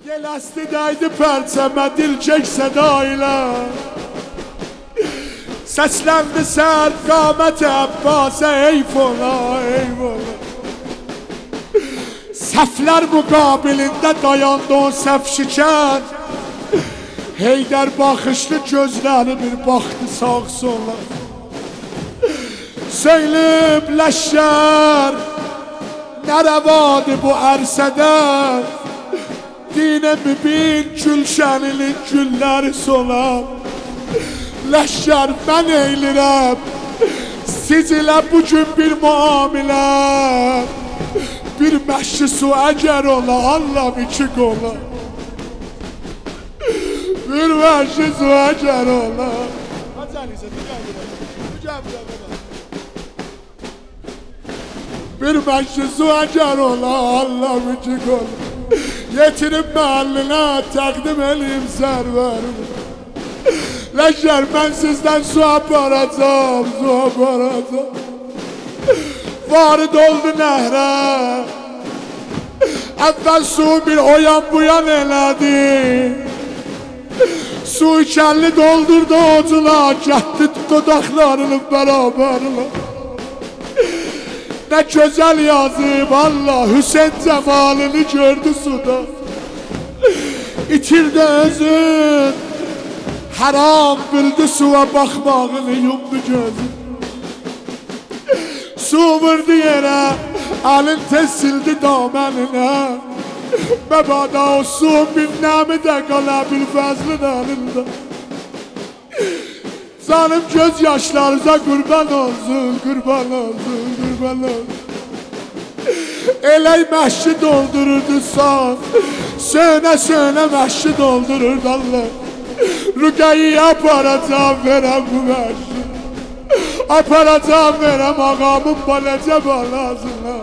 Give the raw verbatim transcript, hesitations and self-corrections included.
دل استی دَیدی پرچمه دلکش صدا ایله. سسلندی سرقامت عباسه، حیف اولا، حیف اولا. صفلر مقابلینده دایاندی او صف شکن. حیدر باخیشلی گؤزلری بیر باخدی ساغ سولا. سؤیله‌ییب لشکر، نه روادی بو عرصه‌ده دین مبین گلشنینین گوللری سولان. لشکر، من ائیله‌ییرم سیزینله بو گون بیر معامله. بیر مشکی سو اگر اولا، آللام ایکی قولا. بیر مشکی سو اگر اولا. بیر مشکی سو اگر اولا، آللام ایکی قولا. یئتیریم محلینه، تقدیم ائله‌ییم سروریمه. لشکر، من سیزدن سو آپاراجاغام، سو آپاراجاغام. وارد اولدو نهره. اول سو بیر او یان بو یان ائله‌دی. سو کللی دولدوردو اووجونا، گتدی دوداقلارینین برابرینه. نه گؤزل یازیب، آللاه، حسین جمالینی گؤردو سودا. ایتیردی اؤزون، حرام بیلدی سویا باخماغینی، یومدو گؤزون. سو ووردو یئره، الین تئز سیلدی دامنینه. مبادا او سو بیر نمی ده قالا ابوالفضلین الینده. جانیم گؤز یاشلارینیزا قوربان اولسون، قوربان اولسون، قوربان اولسون. ائله مشکی دولدوروردو سو، سؤیونه سؤیونه مشکی دولدوروردو، آللاه. رقیه‌یه آپاراجاغام وئرم بو مشکی. آپاراجاغام وئرم آقامین بالاجا بالاسینا.